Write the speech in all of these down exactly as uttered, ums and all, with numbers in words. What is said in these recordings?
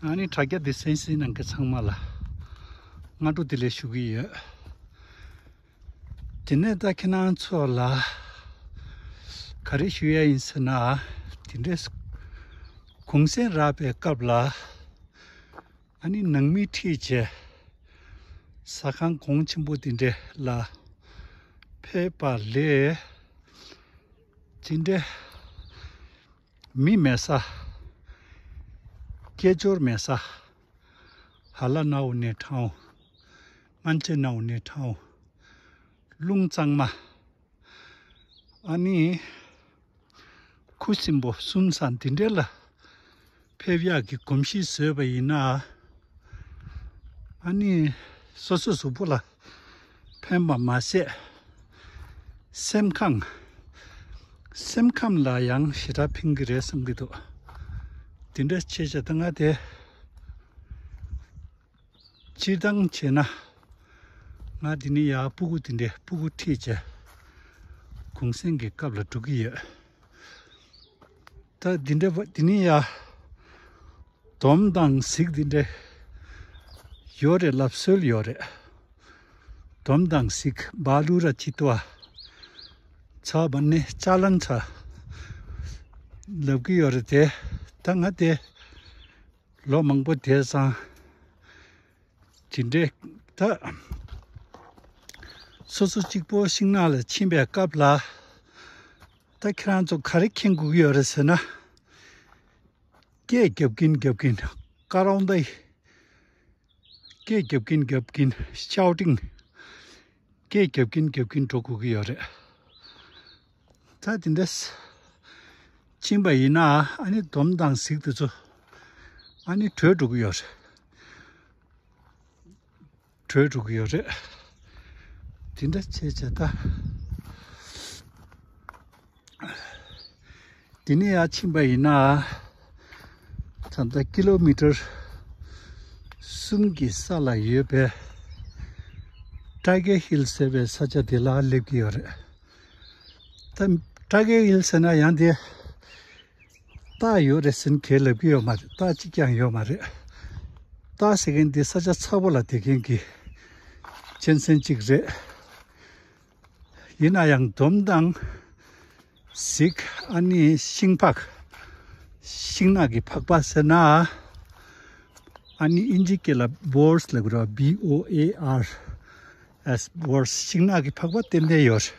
ཨ་ནི་དྲ་རྒྱ་འདི་གསན་གཟིགས་གནང་མཁན་ཚང་མ་ལ་སྔ་དྲོ་བདེ་ལེགས་ཞུ་གི་ཡོད། དེ་ནས་ད་ཁྱེད་རང་ཚོ་ལ་ག་རེ་ཞུ་ཡ་ཡིན་ཟེར་ན། དེ་འདྲའི་གུང་སེང་རག་པའི་སྐབས་ལ་ཨ་ནི་ནང་མི་ཁྲིད་བྱས་ཟ་ཁང་གོང་ཆེན་པོ་དེ་འདྲ་ལ་ཕེབས་པ་ལས་དེ་འདྲ་མི་མེད་ས། སྐད་ཅོར་མེད་ས། ཧ་ལ་ནའོ་ནས་ཁྲའོ། སྨན་ཆེན་ནའོ་ནས་ཁྲའོ། རླུང་གཙང་མ། ཨ་ནི། ཁུ་སིམ་པོ་གསུམ་ས་འདི་འདྲ་ལ་ཕེབས་ཡག་གི་གོམས་གཤིས་བཟོས་པ་ཡིན་ན། ཨ་ནི། སོ་སོ་གཟུགས་པོ་ལ་ཕན་པ་མ་ཟད། སེམས་ཁམས། སེམས་ཁམས་ལ་ཡང་ཞེ་དྲག་ཕན་གྱི་རེད་བསམ་གྱི་འདུག་དེ་འདྲ་བྱས་བྱས་ད་ང་དེ། སྤྱིར་བཏང་བྱས་ན། ང་འདི་ནས་ཡར་སྤུ་གུ་དེ་འདྲའི་སྤུ་གུ་ཁྲིད་བྱས། གུང་སེང་གི་སྐབས་ལ་འགྲོ་གི་ཡོད། ད་འདི་འདྲ་བ་འདི་ནས་ཡར། སྡོམ་དང་གཟིག་འདི་འདྲ་ཡོད་རེད་ལབ་སྲོལ་ཡོད་རེད། སྡོམ་དང་གཟིག་བ་ལུ་ར་ཅི་ཏུ་བ། ཚ་བ་ནི་ཅ་ལན་ཚ་ལབ་ཀྱི་ཡོད་རེད་དེ། ད་ང་དེ་ལོ་མང་པོ་དེ་སང་ཇི་འདྲའི་ད་སོ་སོ་གཅིག་པོ་ཤིང་ནགས་ལ་ཕྱིན་པའི་སྐབས་ལ། ད་ཁྱེད་རང་ཚོ་ག་རེ་མཁྱེན་དགོས་ཀྱི་ཡོད་རེད་ཟེར་ན། སྐད་རྒྱབ་ཀྱིན་རྒྱབ་ཀྱིན་ཀ་རོང་ཏའི། སྐད་རྒྱབ་ཀྱིན་རྒྱབ་ཀྱིན་ཤའོ་ཏིང་། སྐད་རྒྱབ་ཀྱིན་རྒྱབ་ཀྱིན་འགྲོ་དགོས་ཀྱི་ཡོད་རེད། ད་དེ་འདྲ་ཕྱིན་པ་ཡིན་ན་ཨ་ནི་སྡོམ་དང་གཟིག་དེ་ཚོ་ཨ་ནི་བྲོས་འགྲོ་གི་ཡོད་རེད། བྲོས་འགྲོ་གི་ཡོད་རེད། དེ་འདྲ་བྱས་བྱས་ད། དེ་ནས་ཡར་ཕྱིན་པ་ཡིན་ན། ད་ལྟ་ཀི་ལོ་མི་ཊར་གསུམ་གྱི་ས་ལ་ཡོད་པའི་ཊའི་གར་ཧིལ་ཟེར་བའི་ས་ཆ་དེ་ལ་སླེབས་ཀྱི་ཡོད་རེད། ད་ཊའི་གར་ཧིལ་ཟེར་ན་ཡང་དེ། རྟགས་ཡོད་རེད་ཟེར་མཁན་ལབ་ཀྱི་ཡོད་མ་རེད། རྟགས་གཅིག་ཀྱང་ཡོད་མ་རེད། རྟགས་ཟེར་མཁན་དེ་ས་ཆ་ཚ་པོ་ལ་བསྡད་མཁན་གྱི་གཅན་གཟན་གཅིག་རེད། ཡིན་ན་ཡང་སྡོམ་དང་གཟིག་ཨ་ནི་ཤིང་ཕག་ཤིང་ནགས་ཀྱི་ཕག་པ་ཟེར་ན། ཨ་ནི་ཨིན་ཇི་སྐད་ལ་བོར་སི་ལབ་ཀྱི་རེད། བྷི་ཨོ་ཨེ་ཨར་ཨེས། བོར་སི། ཤིང་ནགས་ཀྱི་ཕག་པ་ཏན་ཏན་ཡོད།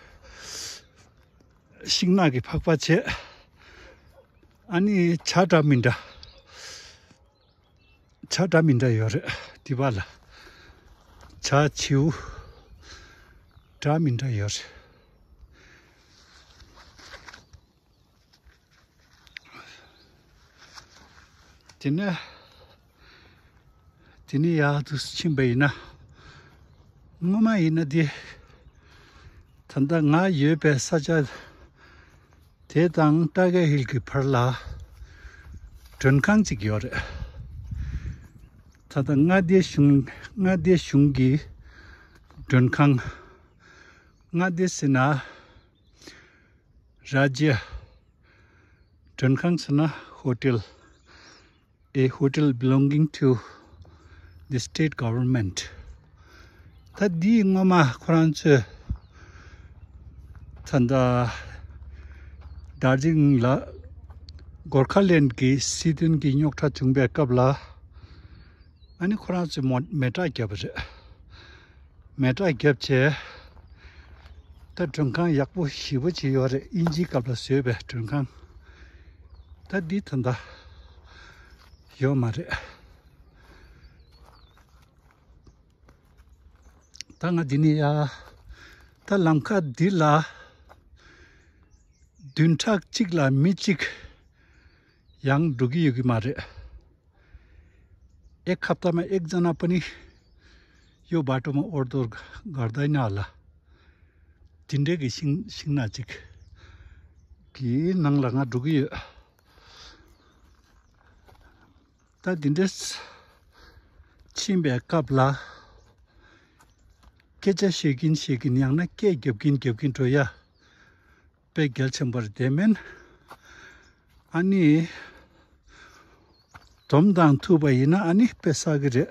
ཤིང་ནགས་ཀྱི་ཕག་པ་བྱས། ཨ་ནི་བྱ་འདྲ་མི་འདྲ། བྱ་འདྲ་མི་འདྲ་ཡོད་རེད་འདི་པ་ལ། བྱ་བྱིའུ་འདྲ་མི་འདྲ་ཡོད་རེད། དེ་ནས་དེ་ནས་ཡར་དུ་ཕྱིན་པ་ཡིན་ན། སྔོན་མ་ཡིན་ན་འདི་ད་ལྟ་ང་ཡོད་པའི་ས་ཆ་དེ་དང་ཊའི་གར་ཧིལ་གྱི་བར་ལ་མགྲོན་ཁང་ཅིག་ཡོད་རེད། ད་ལྟ་མངའ་སྡེ་གཞུང་མངའ་སྡེ་གཞུང་གི་མགྲོན་ཁང་། མངའ་སྡེ་ཟེར་ན་རཱ་ཇྱ། མགྲོན་ཁང་ཟེར་ན་ཧོ་ཊེལ། A hotel belonging to the state government. ད་འདི་སྔོན་མ་ཁོ་རང་ཚོས་ད་ལྟ་དར་ཇི་ལིང་ལ་གོར་ཁ་ལེན་གྱི་སྲིད་དོན་གྱི་རྙོག་དྲ་བྱུང་པའི་སྐབས་ལ། ཨ་ནི་ཁོ་རང་ཚོས་མོ་མེ་སྲེག་བརྒྱབ་པ་རེད། མེ་སྲེག་བརྒྱབ་བྱས། ད་མགྲོན་ཁང་ཡག་པོ་ཞེ་པོ་ཅིག་ཡོད་རེད། དབྱིན་ཇིའི་སྐབས་ལ་བཟོས་པའི་མགྲོན་ཁང་། ད་འདི་ད་ལྟ་ཡོད་མ་རེད། ད་ང་འདི་ནས་ཡར། ད་ལམ་ཁ་འདི་ལ་བདུན་ཕྲག་གཅིག་ལ་མི་གཅིག་ཡང་འགྲོ་གི་ཡོད་ཀྱི་མ་རེད། एक हफ्तामा एकजना पनि यो बाटोमा ओहोरदोहोर गर्दैन होला। དེ་འདྲའི་གི་ཤིང་ཤིང་ནགས་ཅིག་གི་ནང་ལ་ང་འགྲོ་གི་ཡོད། ད་དེ་འདྲ་ཕྱིན་པའི་སྐབས་ལ་སྐད་ཆ་བཤད་ཀྱིན་བཤད་ཀྱིན་ཡང་ན་སྐད་རྒྱབ་ཀྱིན་རྒྱབ་ཀྱིན་འགྲོ་ཡ་དཔེ་གལ་ཆེན་པོ་རེད། དེ་མིན་ཨ་ནི། སྡོམ་དང་ཐུག་པ་ཡིན་ན་ཨ་ནི་དཔེ་བསགས་ཀྱི་རེད།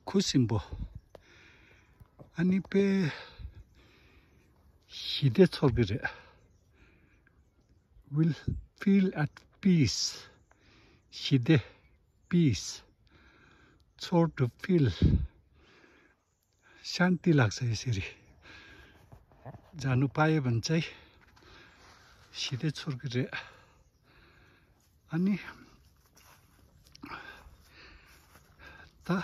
ཁུ་སིམ་པོ། ཨ་ནི་དཔེ་ཞི་བདེ་ཚོར་གི་རེད། Will feel at peace. ཞི་བདེ། Peace. ཚོར། To feel. ཤཱན་ཏི་ལགས་ཟེར་ཟེར་རེད། ཛ་ནུ་པ་ཡེ་བན་ཙེ། ཞི་བདེ་ཚོར་གི་རེད། ཨ་ནི། ད།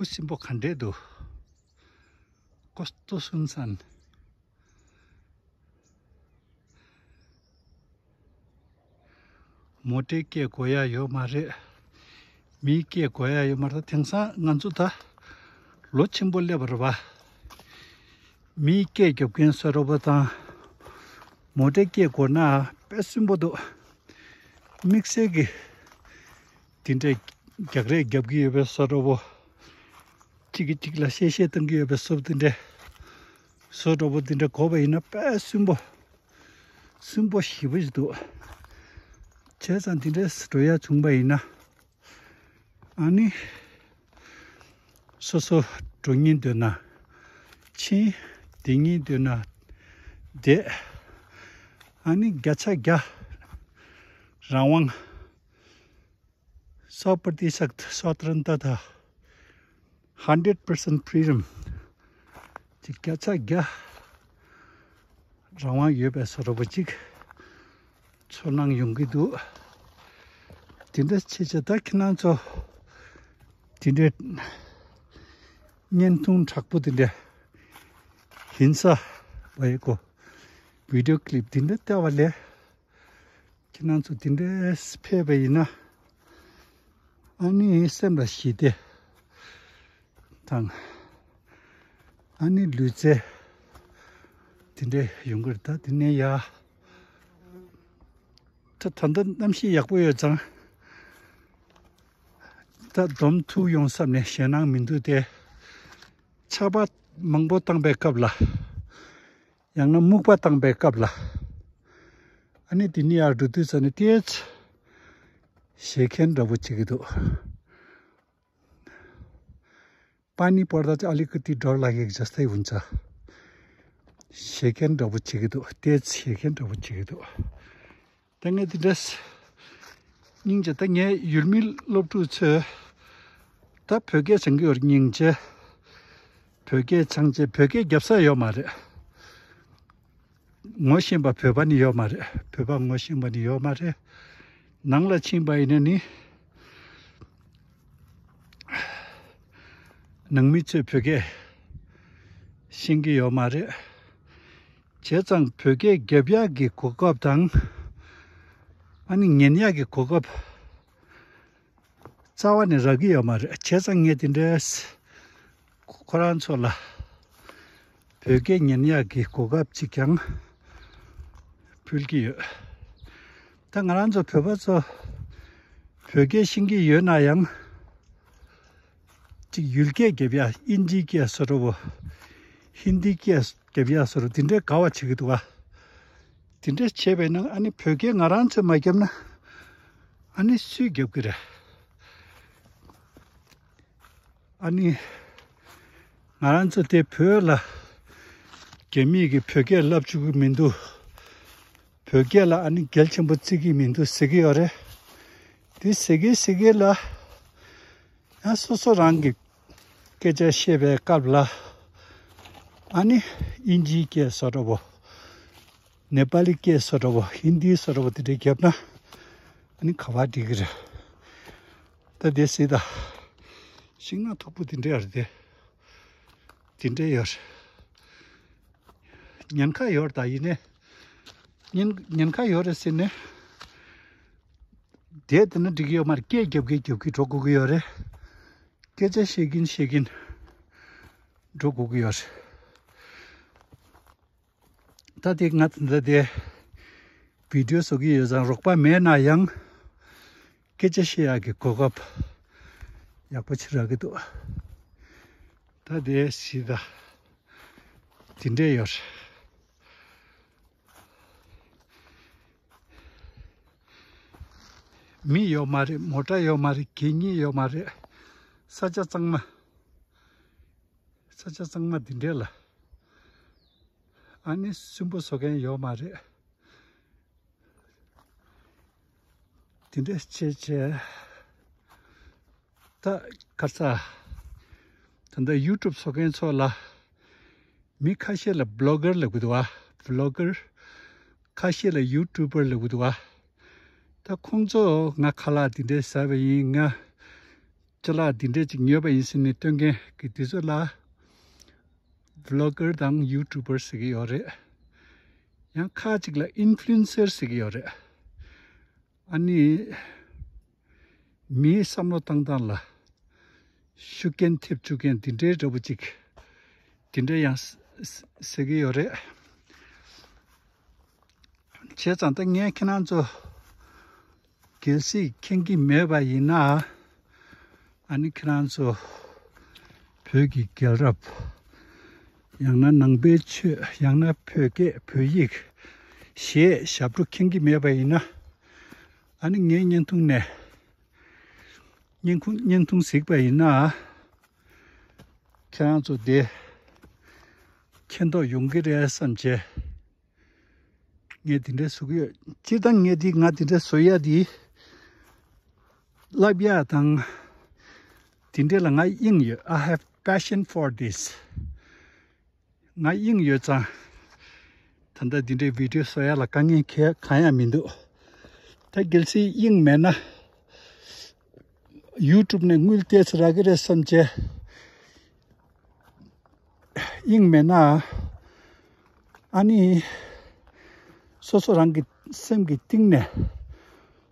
ཁུ་སིམ་པོ་ག་འདྲས་འདུག་ཀོ་སྟོ་སུན་སན། མོ་ཊའི་སྐད་གོ་ཡ་ཡོད་མ་རེད། མིའི་སྐད་གོ་ཡ་ཡོད་མ་རེད། དེང་སང་ང་ཚོ་ད་ལོ་ཆེན་པོ་སླེབས་པ་རེད་པ། མིའི་སྐད་རྒྱབ་མཁན་བཟོ་འདྲ་པོ་དང་། མོ་ཊའི་སྐད་གོ་ན་དཔེ་སུན་པོ་འདུག་དམིགས་བསལ་གྱི་དེ་འདྲའི་རྒྱག་རེས་རྒྱབ་ཀྱི་ཡོད་པའི་བཟོ་འདྲ་པོ། གཅིག་གིས་གཅིག་ལ་གཤེ་གཤེ་གཏོང་གི་ཡོད་པའི་བཟོ་དེ་འདྲའི། བཟོ་འདྲ་པོ་དེ་འདྲ་གོ་བ་ཡིན་ན་དཔེ་སུན་པོ། སུན་པོ་ཞེ་པོ་ཞིག་འདུག་བྱས་ཙང་དེ་འདྲས་འགྲོ་ཡ་བྱུང་པ་ཡིན་ན། ཨ་ནི། སོ་སོ་འགྲོ་སྙིང་འདོད་ན། ཕྱིན། བསྡད་སྙིང་འདོད་ན། བསྡད། ཨ་ནི་བརྒྱ་ཆ་བརྒྱ། རང་དབང་། སོ་པར་ཏི་ཤག་སོ་ཏྲན་ཏ་ཐ། Hundred percent freedom། ཅིག་བརྒྱ་ཆ་བརྒྱ་རང་དབང་ཡོད་པའི་བཟོ་འདྲ་པོ་ཅིག་ཚོར་སྣང་ཡོང་གི་འདུག་དེ་འདྲ་བྱས་བྱས་ད་ཁྱེད་རང་ཚོ་དེ་འདྲའི་བརྙན་ཐུང་དྲག་པོ་དེ་འདྲ། ཧིན་ས་བའི་གོ། བི་ཌིའོ་ཀི་ལིབ་དེ་འདྲ་བལྟས་པ་ལས། ཁྱེད་རང་ཚོ་དེ་འདྲས་ཕེབས་པ་ཡིན་ན། ཨ་ནི་སེམས་ལ་ཞི་བདེ་དང་། ཨ་ནི་ལུས་རྩལ་དེ་འདྲས་ཡོང་གི་རེད། ད་དེ་ནས་ཡ། ད་ད་ལྟ་གནམ་གཤིས་ཡག་པོ་ཡོད་ཙང་། ད་སྡོམ་ཐུག་ཡོང་བསམ་ནས་ཞེད་སྣང་མི་འདུག་སྟེ། ཆར་པ་མང་པོ་བཏང་པའི་སྐབས་ལ། ཡང་ན་སྨུག་པ་བཏང་པའི་སྐབས་ལ། ཨ་ནི་དེ་ནས་ཡར་འགྲོ་དུས་ཙ་ནས་ཏོག་ཙམ་ཞེད་མཁན་འདྲ་པོ་བྱེད་ཀྱི་འདུག पानी पर्दा चाहिँ अलिकति डर लागेको जस्तै हुन्छ। ཞེད་མཁན་འདྲ་པོ་བྱེད་ཀྱི་འདུག་ཏོག་ཙམ་ཞེད་མཁན་འདྲ་པོ་བྱེད་ཀྱི་འདུག་ད་ངས་འདི་འདྲ་སྙིང་རྗེ། ད་ངའི་ཡུལ་མི་སློབ་ཕྲུག་ཚོས་ད་བོད་སྐད་སྦྱང་གི་ཡོད་རེད། སྙིང་རྗེ། བོད་སྐད་སྦྱང་བྱས་བོད་སྐད་རྒྱབ་ས་ཡོད་མ་རེད། ངོ་ཤེས་པ་བོད་པ་ནི་ཡོད་མ་རེད། བོད་པ་ངོ་ཤེས་པ་ནི་ཡོད་མ་རེད། ནང་ལ་ཕྱིན་པ་ཡིན་ན་ནི། ནང་མི་ཚོས་བོད་སྐད་ཤེས་ཀྱི་ཡོད་མ་རེད། བྱས་ཙང་བོད་སྐད་རྒྱབ་ཡག་གི་གོ་སྐབས་དང་། ཨ་ནི་ཉན་ཡག་གི་གོ་སྐབས་རྩ་བ་ནས་རག་གི་ཡོད་མ་རེད། བྱས་ཙང་ངས་དེ་འདྲའི་ཁོ་རང་ཚོ་ལ་བོད་སྐད་ཉན་ཡག་གི་གོ་སྐབས་ཅིག་ཀྱང་ཕུལ་གྱི་ཡོད། ད་ང་རང་ཚོ་བོད་པ་ཚོ་བོད་སྐད་ཤེས་ཀྱི་ཡོད་ན་ཡང་། ཅིག་ཡུལ་སྐད་རྒྱབ་ཡ། ཨིན་ཇིའི་སྐད་བཟོ་འདྲ་པོ། ཧིན་དིའི་སྐད་རྒྱབ་ཡ་བཟོ་འདྲ། དེ་འདྲའི་དགའ་བ་བྱེད་ཀྱི་འདུག་ག་དེ་འདྲ་བྱས་པས་ན་ཨ་ནི་བོད་སྐད་ང་རང་ཚོས་མ་རྒྱབ་ན་ཨ་ནི་སུས་རྒྱབ་ཀྱི་རེད། ཨ་ནི་ང་རང་ཚོ་དེ་བོད་ལ་རྒྱ་མིས་ཀྱི་བོད་སྐད་བསླབ་བཅུག་གི་མི་འདུག་བོད་སྐད་ལ་ཨ་ནི་གལ་ཆེན་པོ་བརྩི་གི་མི་འདུག་ཟེར་གྱི་ཡོད་རེད། དེ་ཟེར་གི་ཟེར་གི་ལ། ཡང་སོ་སོ་རང་གི་སྐད་ཆ་བཤད་པའི་སྐབས་ལ། ཨ་ནི་ཨིན་ཇིའི་སྐད་བཟོ་འདྲ་པོ། ནེ་པ་ལི་སྐད་བཟོ་འདྲ་པོ། ཧིན་དི་བཟོ་འདྲ་པོ་དེ་འདྲ་བརྒྱབ་ན་ཨ་ནི་ག་པར་འགྲིག་གི་རེད། ད་དེ་སྲིད་ད། ཤིང་ནགས་མཐུག་པོ་དེ་འདྲ་ཡོད་རེད་དེ། དེ་འདྲ་ཡོད་རེད། ཉེན་ཁ་ཡོད་རེད། ད་ཡིན་ནའི། ཉེན་ཉེན་ཁ་ཡོད་རེད་ཟེར་ནས། དེ་དེ་ན་འགྲིག་གི་ཡོད་མ་རེད། སྐད་རྒྱབ་གིན་རྒྱབ་གིན་འགྲོ་དགོས་ཀྱི་ཡོད་རེད། སྐད་ཆ་བཤད་གིན་བཤད་གིན་འགྲོ་དགོས་ཀྱི་ཡོད་རེད། ད་དེ་ང་ད་དེ་བི་ཌིའོ་བཟོ་གི་ཡོད་ཙང་རོགས་པ་མེད་ན་ཡང་སྐད་ཆ་བཤད་ཡག་གི་གོ་སྐབས་ཡག་པོ་ཅིག་རག་གི་འདུག་ད་དེ་སི་ད་དེ་འདྲས་ཡོད་རེད། མི་ཡོད་མ་རེད། མོ་ཊ་ཡོད་མ་རེད། གད་སྙིགས་ཡོད་མ་རེད། ས་ཆ་གཙང་མ། ས་ཆ་གཙང་མ་འདི་འདྲས་ལ། ཨ་ནི་སུན་པོ་བཟོ་མཁན་ཡོད་མ་རེད། འདི་འདྲས་བྱས་བྱས། ད་ག་ས། ད་ལྟ་ཡུ་ཊུབ་བཟོ་མཁན་ཚོ་ལ། མི་ཁ་ཤས་ལ་བི་ལོག་གར་ལབ་གི་འདུག་བ། བི་ལོག་གར། ཁ་ཤས་ལ་ཡུ་ཊུབ་པར་ལབ་གི་འདུག་བ། ད་ཁོང་ཚོ་ང་ཁ་ལག་འདི་འདྲས་ཟ་བ་ཡིན། ང་ཅ་ལག་འདི་འདྲས་ཅིག་ཉོས་པ་ཡིན་ཟེར་ནས་སྟོན་མཁན་གྱི་དེ་ཚོ་ལ་བི་ལོག་གར་དང་ཡུ་ཊུབ་པར་ཟེར་གི་ཡོད་རེད། ཡང་ཁ་ཅིག་ལ་ཨིན་ཕུ་ལུ་ཨེན་སར་ཟེར་གི་ཡོད་རེད། ཨ་ནི། མིའི་བསམ་བློ་བཏང་སྟངས་ལ་ཤུགས་རྐྱེན་ཐེབས་བཅུག་མཁན་འདི་འདྲའི་འདྲ་པོ་ཅིག་འདི་འདྲའི་ཡང་ཟེར་གི་ཡོད་རེད། བྱས་ཙང་ད་ངས་ཁྱེད་རང་ཚོ་གལ་སྲིད་མཁྱེན་གྱི་མེད་པ་ཡིན་ན། ཨ་ནི་ཁྱེད་རང་ཚོ་བོད་ཀྱི་རྒྱལ་རབས། ཡང་ན་ནང་པའི་ཆོས། ཡང་ན་བོད་སྐད་བོད་ཡིག་གཞས་ཞབས་བྲོ་མཁྱེན་གྱི་མེད་པ་ཡིན་ན། ཨ་ནི་ངའི་བརྙན་ཐུང་ནས། བརྙན་ཁུང་བརྙན་ཐུང་གཟིགས་པ་ཡིན་ན། ཁྱེད་རང་ཚོ་དེ་མཁྱེན་རྟོགས་ཡོང་གི་རེད་བསམ་བྱས། ངས་དེ་འདྲས་བཟོ་གི་ཡོད། སྤྱིར་བཏང་ངས་དེ་ང་དེ་འདྲས་བཟོ་ཡ་དེ་བསླབ་ཡ་དང་། དེ་འདྲས་ལ་ང་དབྱིངས་ཡོད། I have passion for this. ང་དབྱིངས་ཡོད་ཙང་། ད་ལྟ་འདི་འདྲའི་བི་ཌིའོ་བཟོ་ཡ་ལ་དཀའ་ངལ་གང་ཡང་མི་འདུག་ད་གལ་སྲིད་དབྱིངས་མེད་ན། ཡུ་ཊུབ་ནས་དངུལ་སྟེར་ཚེ་རག་གི་རེད་བསམ་བྱས། དབྱིངས་མེད་ན། ཨ་ནི། སོ་སོ་རང་གི་སེམས་ཀྱི་གཏིང་ནས་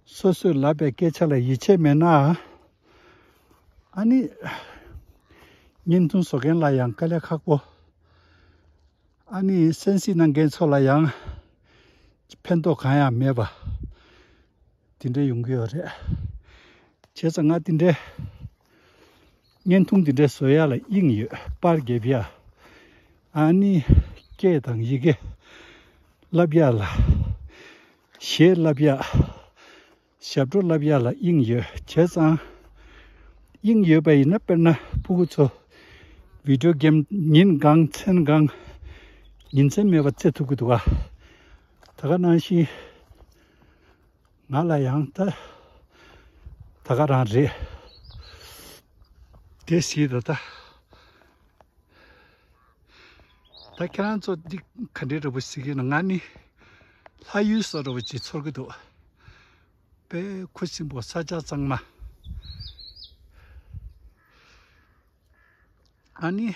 སོ་སོས་ལབ་པའི་སྐད་ཆ་ལ་ཡིད་ཆེས་མེད་ན། ཨ་ནི། བརྙན་ཐུང་བཟོ་མཁན་ལ་ཡང་དཀའ་ལས་ཁག་པོ། ཨ་ནི་གསན་གཟིགས་གནང་མཁན་ཚོ་ལ་ཡང་ཕན་ཐོགས་གང་ཡང་མེད་པ་དེ་འདྲ་ཡོང་གི་ཡོད་རེད། བྱས་ཙང་ང་དེ་འདྲའི་བརྙན་ཐུང་དེ་འདྲ་བཟོ་ཡ་ལ་དབྱིངས་ཡོད། པར་རྒྱབ་ཡ། ཨ་ནི་སྐད་དང་ཡི་གེ་བསླབ་ཡ་ལ། གཞས་བསླབ་ཡ། ཞབས་བྲོ་བསླབ་ཡ་ལ་དབྱིངས་ཡོད། བྱས་ཙང་དབྱིངས་ཡོད་པ་ཡིན་ན། དཔེར་ན་ཕྲུ་གུ་ཚོ་བི་ཌིའོ་གེམ་ཉིན་གང་མཚན་གང་ཉིན་མཚན་མེད་པར་རྩེ་ཐུབ་ཀྱི་འདུག་ག་ད་ག་ནང་བཞིན་ང་ལ་ཡང་ད་ད་ག་རང་རེད། དེ་སྲིད་ད་ད། ད་ཁྱེད་རང་ཚོ་འདི་ག་འདྲའི་འདྲ་པོ་ཞིག་ཡིན་ན། ང་ནི་ལྷ་ཡུལ་བཟོ་འདྲ་པོ་ཅིག་ཚོར་གྱི་འདུག་དཔེ་ཁུ་སིམ་པོ། ས་ཆ་གཙང་མ། ཨ་ནི་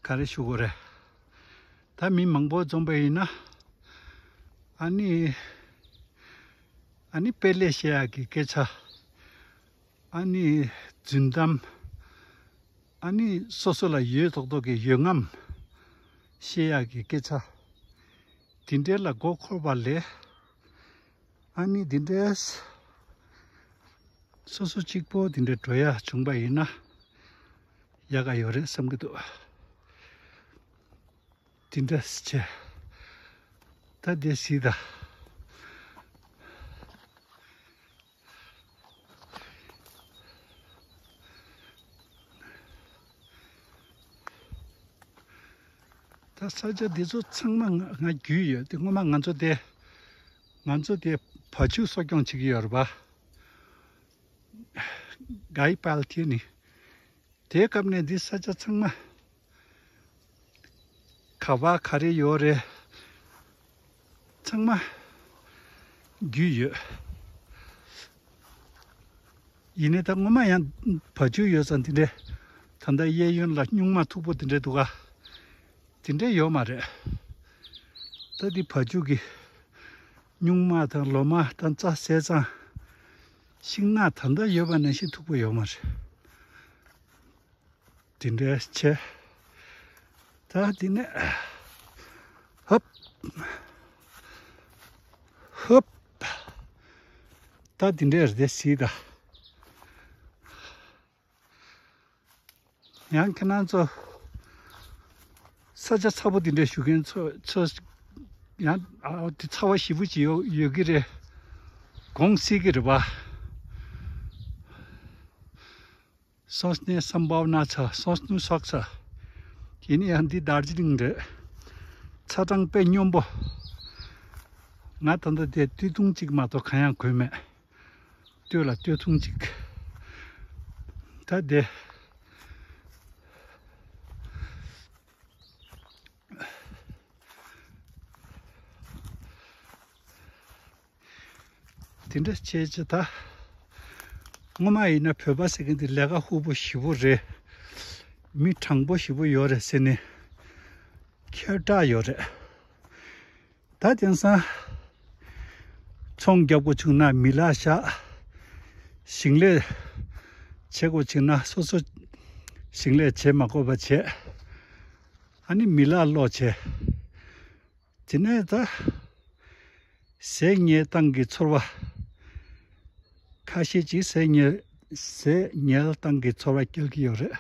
ག་རེ་ཞུ་དགོས་རེད། ད་མི་མང་པོ་འཛོམས་པ་ཡིན་ན། ཨ་ནི་ཨ་ནི་དཔེ་ལེགས་བཤད་ཡག་གི་སྐད་ཆ། ཨ་ནི་རྫུན་གཏམ། ཨ་ནི་སོ་སོ་ལ་ཡོད་མདོག་མདོག་གི་ཡོད་ངམ་བཤད་ཡག་གི་སྐད་ཆ། དེ་འདྲའི་ལ་མགོ་འཁོར་བ་ལས། ཨ་ནི་དེ་འདྲའི་སོ་སོ་གཅིག་པོ་དེ་འདྲའི་འགྲོ་ཡ་བྱུང་པ་ཡིན་ན་ཡག་ག་ཡོད་རེད་བསམ་གྱི་འདུག་དེ་འདྲ་བྱས། ད་དེ་སྲིད་ད། ད་ས་ཆ་འདི་ཚོ་ཚང་མ་ང་ང་རྒྱུས་ཡོད་དེ། སྔོན་མ་ང་ཚོ་དེ་ང་ཚོ་དེ་བ་ཕྱུགས་གསོ་སྐྱོང་བྱེད་ཀྱི་ཡོད་རེད་པ། གའི་པལ་ཐི་ནི། དེའི་སྐབས་ནས་འདི་ས་ཆ་ཚང་མ་ག་པར་ག་རེ་ཡོད་རེད། ཚང་མ་རྒྱུས་ཡོད། ཡིན་ནའི་ད་སྔོན་མ་ཡང་བ་ཕྱུགས་ཡོད་ཙང་དེ་འདྲས། ད་ལྟ་གཡས་གཡོན་ལ་སྨྱུག་མ་མཐུག་པོ་དེ་འདྲས་འདུག་ག་དེ་འདྲས་ཡོད་མ་རེད། ད་འདི་བ་ཕྱུགས་ཀྱི་ སྨྱུག་མ་དང་ལོ་མ་དང་རྩྭ་ཟས་གཙང་། ཤིང་ནགས་ད་ལྟ་ཡོད་པ་ནང་བཞིན་མཐུག་པོ་ཡོད་མ་རེད། དེ་འདྲའི་ཆེ། ད་དེ་ནས་ཧབ། ཧབ། ད་དེ་འདྲའི་རེད་དེ་སྲིད་ད། ཡང་ཁྱེད་རང་ཚོ་ས་ཆ་ཚ་པོ་དེ་འདྲའི་བཞུགས་མཁན་ཚོ་ཚོ་ཡང་ཨ་དེ་ཚ་བ་ཞེ་པོ་ཅིག་ཡོད་ཡོད་ཀྱི་རེད། གོང་སྲིད་ཀྱི་རེད་པ། སོང་ནས་སམ་བྷའོ་ན་ཚ་སོང་ནུ་སོག་ཚ། ཡིན་ན་ཡང་འདི་དར་ཇི་ལིང་རེད། ཚ་གྲང་དཔེ་སྙོམས་པོ། ང་ད་ལྟ་དེ་སྟོད་ཐུང་གཅིག་མ་གཏོགས་གང་ཡང་གོན་མེད། སྟོད་ལ་སྟོད་ཐུང་གཅིག་ད་དེ། དེ་འདྲ་བྱས་ཅི་ད། སྔོན་མ་ཡིན་ན་བོད་པ་ཟེར་མཁན་དེ་ལས་ཀ་ཧུར་པོ་ཞེ་པོ་རེད། མི་དྲང་པོ་ཞེ་པོ་ཡོད་རེད་ཟེར་ནས་ཁྱབ་བསྒྲགས་ཡོད་རེད། ད་དེང་སང་ཚོང་རྒྱག་དགོས་བྱུང་ན་མི་ལ་བཞག་ཞིང་ལས་བྱེད་དགོས་བྱུང་ན་སོ་སོ་ཞིང་ལས་བྱེད་མ་དགོས་པ་བྱས། ཨ་ནི་མི་ལ་ལོག་བྱས། དེ་ནས་ད་ཟས་ཉལ་སྟངས་ཀྱི་ཚོར་བ། ཁ་ཤས་ཀྱིས་ཟས་ཉལ་ཟས་ཉལ་སྟངས་ཀྱི་ཚོར་བ་སྐྱེལ་གྱི་ཡོད་རེད།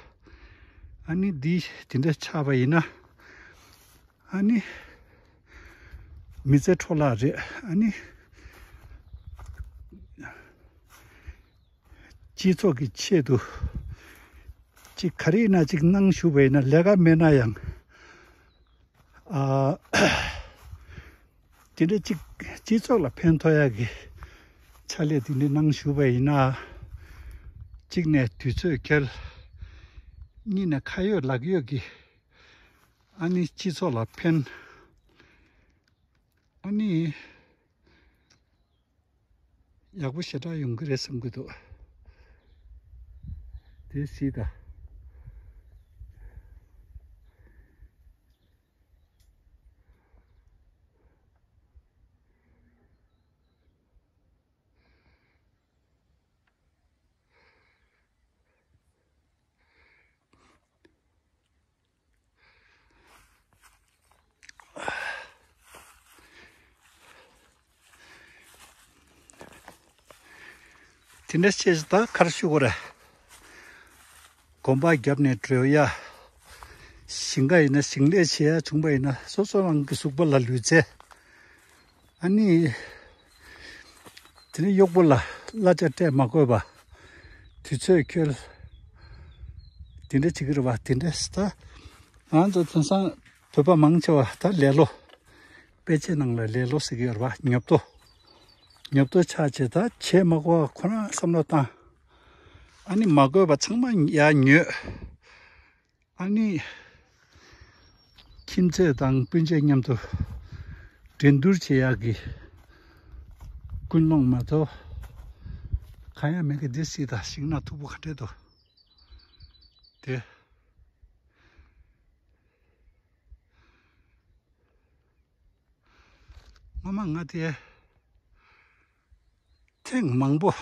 ཨ་ནི་འདི་དེ་འདྲ་ཆགས་པ་ཡིན་ན། ཨ་ནི་མི་ཚེ་འཕྲོ་བརླག་རེད། ཨ་ནི་སྤྱི་ཚོགས་ཀྱི་ཆེད་དུ་ཅིག་ག་རེ་ཡིན་ན་ཅིག་གནང་ཞུ་བ་ཡིན་ན། ལས་ཀ་མེད་ན་ཡང་ཨ་དེ་འདྲ་ཅིག་སྤྱི་ཚོགས་ལ་ཕན་ཐོགས་ཡག་གི་ཕྱག་ལས་དེ་འདྲ་གནང་ཞུ་བ་ཡིན་ན། གཅིག་ནས་དུས་ཚོད་འཁྱོལ། གཉིས་ནས་ཁ་ཡོད་ལག་ཡོད་ཀྱི་ཨ་ནི་སྤྱི་ཚོགས་ལ་ཕན། ཨ་ནི་ཡག་པོ་ཞེ་དྲག་ཡོང་གི་རེད་བསམ་གྱི་འདུག། དེ་སྲིད་ད། དེ་འདྲ་བྱས་ད་གར་ཞུ་གོ་ར། གོམ་པ་བརྒྱབ་ནས་འགྲོ་ཡ། ཞིང་ཁ་ཡིན་ན་ཞིང་ལས་བྱེད་ཡ་བྱུང་པ་ཡིན་ན་སོ་སོ་རང་གི་གཟུགས་པོ་ལ་ལུས་རྩལ། ཨ་ནི། དེ་ནས་གཡོག་པོ་ལ་གླ་ཆ་སྤྲད་མ་དགོས་པ། དུས་ཚོད་འཁྱོལ། དེ་འདྲ་བྱེད་ཀྱི་རེད་པ། དེ་འདྲ་ད། ང་ཚོ་དེང་སང་བོད་པ་མང་ཆེ་བ་ད་ལེ་ལོ། དཔེ་ཆའི་ནང་ལ་ལེ་ལོ་ཟེར་གྱི་ཡོད་རེད་པ། ཉོབ་ཏོ། ཉོབ་ཏོ་ཆགས་བྱས་ད་བྱེད་མ་དགོས་པ་ཁོ་རང་བསམ་བློ་བཏང་། ཨ་ནི་མ་དགོས་པ་ཚང་མ་ཡར་ཉོས། ཨ་ནི། ཁྱིམ་མཚེས་དང་སྤུན་མཆེད་མཉམ་དུ་འགྲན་བསྡུར་བྱེད་ཡག་གི་ཀུན་སློང་མ་གཏོགས་གང་ཡང་མེད་གི། འདི་སྲིད་ད་ཤིང་ནགས་མཐུག་པོ་ག་འདྲས་འདུག་དེ། སྔོན་མ་ང་དེ་ཐེངས་མང་པོ་བ་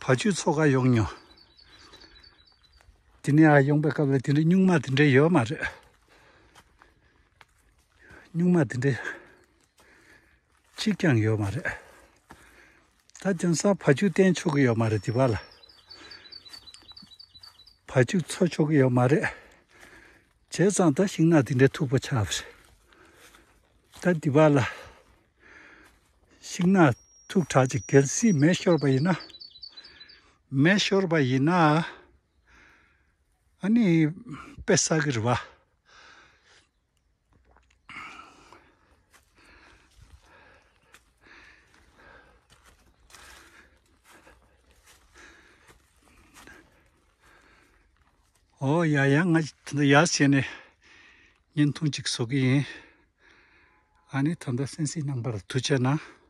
ཕྱུགས་འཚོ་ག་ཡོང་མྱོང་། དེ་ནས་ཨ་ཡོང་པའི་སྐབས་ལ་དེ་འདྲའི་སྨྱུག་མ་དེ་འདྲ་ཡོད་མ་རེད། སྨྱུག་མ་དེ་འདྲ་གཅིག་ཀྱང་ཡོད་མ་རེད། ད་དེང་སང་བ་ཕྱུགས་བསྟེན་ཆོག་གི་ཡོད་མ་རེད་འདི་པ་ལ། བ་ཕྱུགས་འཚོ་ཆོག་གི་ཡོད་མ་རེད། བྱས་ཙང་ད་ཤིང་ནགས་འདི་འདྲའི་མཐུག་པོ་ཆགས་པ་རེད། ད་འདི་པ་ལ་ཤིང་ནགས་མཐུག་དྲགས་ཅིག་གལ་སྲིད་མེ་ཤོར་བ་ཡིན་ན། མེ་ཤོར་བ་ཡིན་ན། ཨ་ནི་དཔེ་བསགས་ཀྱི་རེད་པ། ཨོ་ཡ་ཡ། ང་ད་ལྟ་ཡར་བྱས་ནས་བརྙན་ཐུང་ཅིག་བཟོ་གི་ཡིན། ཨ་ནི་ད་ལྟ་གསན་གཟིགས་གནང་བར་ཐུགས་རྗེ་གནང་།